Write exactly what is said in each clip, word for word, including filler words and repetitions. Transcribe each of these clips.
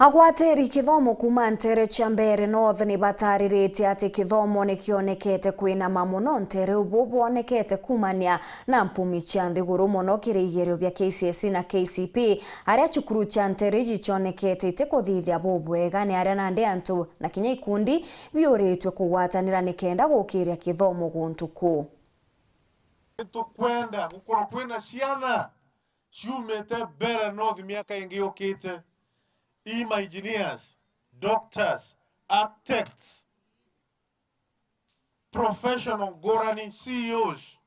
Agwatiri kithomo kuma ntere cia Mbeere North nibatariritie ati kithomo nikionekete kwinama muno ntere ubu bwonekete kumania na mpumi cia nthiguru muno kiri igerio bia K C S E na K C P, aria cukuru cia ntere iji cionekete itikuthithia bubwega ni aria nandi antu na kinya ikundi biuritwe kugwatanira nikenda gukiria kithomo guntu kuu. Nitukwenda gukorwo kwina ciana ciumite Mbeere North miaka ingi yukite, i ma engineers, doctors, architects, professional ngurani, C E Os,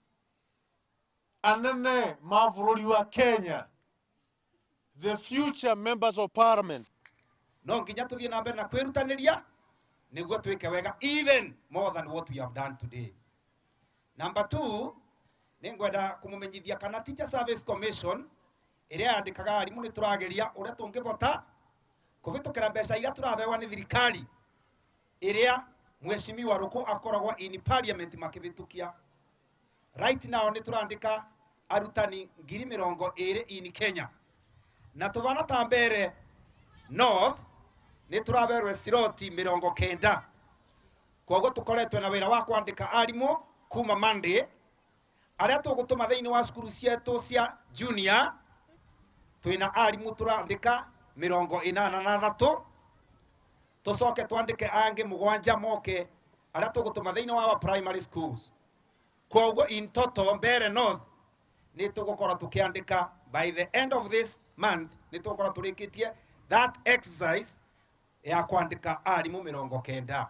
anene ma bururi wa Kenya, the future members of parliament. No nginya tuthie na mbere na kwirutaniria niguo twike wega, even more than what we have done today. Number two, ningwenda kumumenyithia kana Teacher Service Commission iria yandikaga arimu, niturageria uria tungivota kuvitukira mbeca iria turavewa ni thirikari iria Mheshimiwa Ruku akoragwa in parliament makivitukia. Right now niturandika arutani ngiri mirongo iri in Kenya. Na tuvana ta Mbeere North, nituraverwe slot mirongo kenda. Koguo tukoretwe na wira wa kwandika arimu kuma Monday, aria tugutuma thiini wa cukuru cietu cia junior, twina arimu turandika mirongo inana na athatu, tucoke twandike angi mugwanja moke, aria tugutuma thiini wa our primary schools. Koguo in total, Mbeere North, nitugukorwo tukiandika, by the end of this month, nitugukorwo turikitie that exercise ya kwandika arimu mirongo kenda.